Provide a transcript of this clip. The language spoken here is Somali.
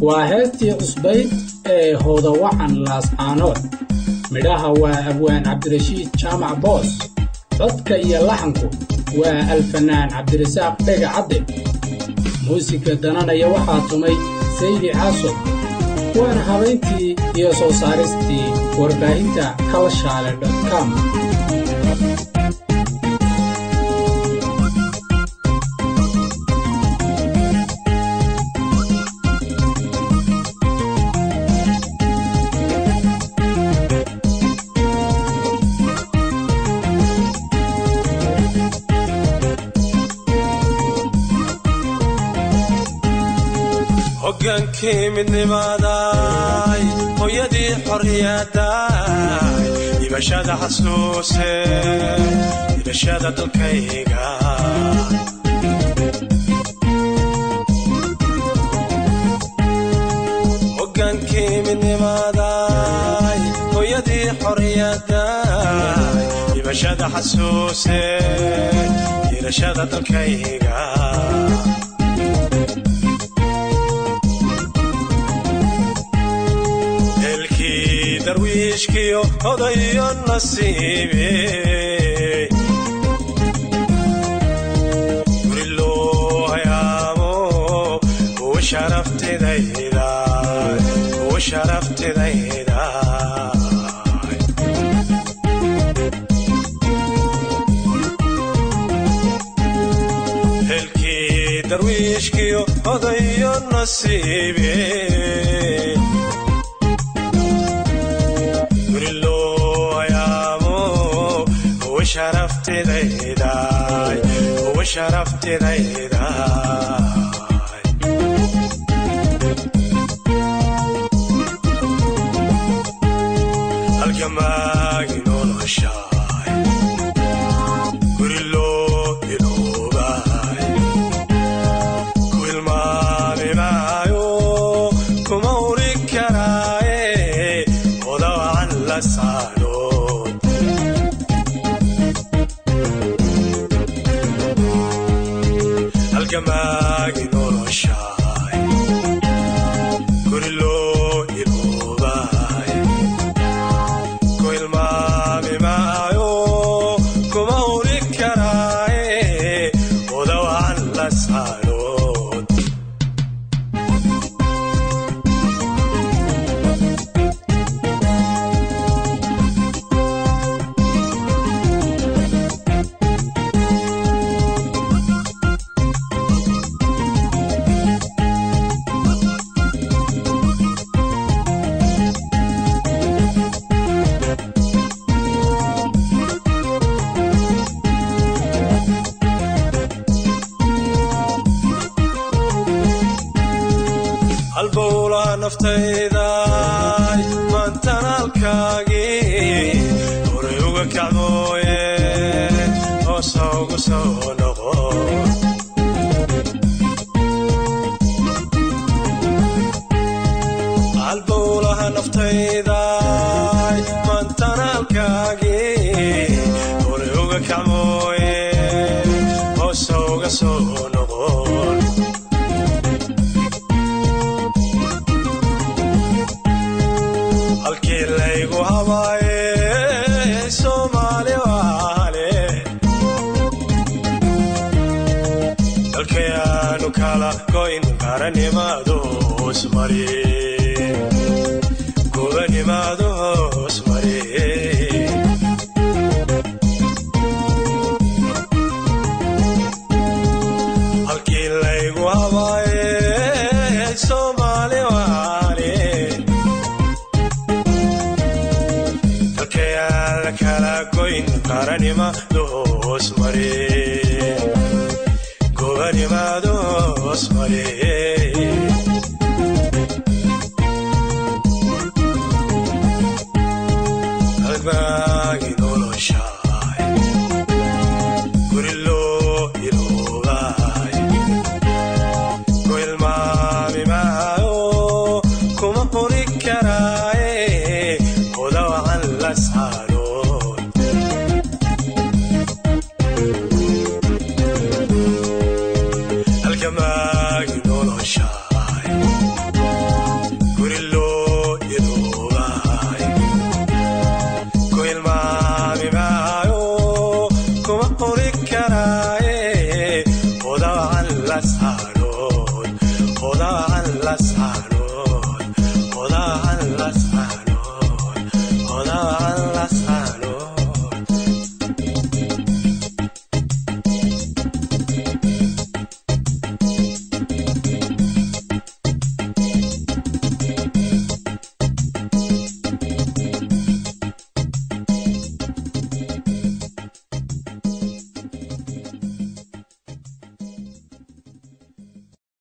Waa heestii cusbayd ee Hoodawacan Laascaanood. Midhaha waa abwaan Cabdirashiid Jaamac Boos, codka iyo laxanku waa alfanaan Cabdirasaaq Dhega Cadde, muusigga dananaya waxaa tumay Saydi Caaso, waana habayntii iyo soo saaristii warbaahinta Kalshaale com. Hogaankii midnimaday, hooyadii xorriyadday, dhibashada xasuuse, dhibashada dalkayga. Hogaankii midnimaday, hooyadii xorriyadday, dhibashada xasuuse, dhibashada dalkayga. Darwiishkiyo odayo nasiibe, guri loo hayaamo kuwa sharaftidayda, kuwa sharaftidayda. Helkii darwiishkiyo odayo nasiibe, kuwa sharaftidayda. Halgamaagi noloshaay, guri loo iloobay, ku ilmaami maayo, kuma uri karaaye odawacan la saaro. Halgamaagi noloshaay, guri loo iloobay, ku ilmaami maayo, kuma uri karaaye odawacan la saarood. Halbowlaa naftayday maantan halkaagii horay uga kacmooye, hoosa ugu soo noqo. Halbowlaha naftayday maantan halkaagii horay uga kacmooye, hoosa uga soo noqon. Halkii laygu habaaye Soomaali waale, dalkayaanu kala goyn, qaranimadu hoos mari, gobanimadu hoos mari. Halkii laygu habaaye Soomaali waale, dalkayaan la kala goyn, qaranimadu hoos mari, gobanimadu hoos mari.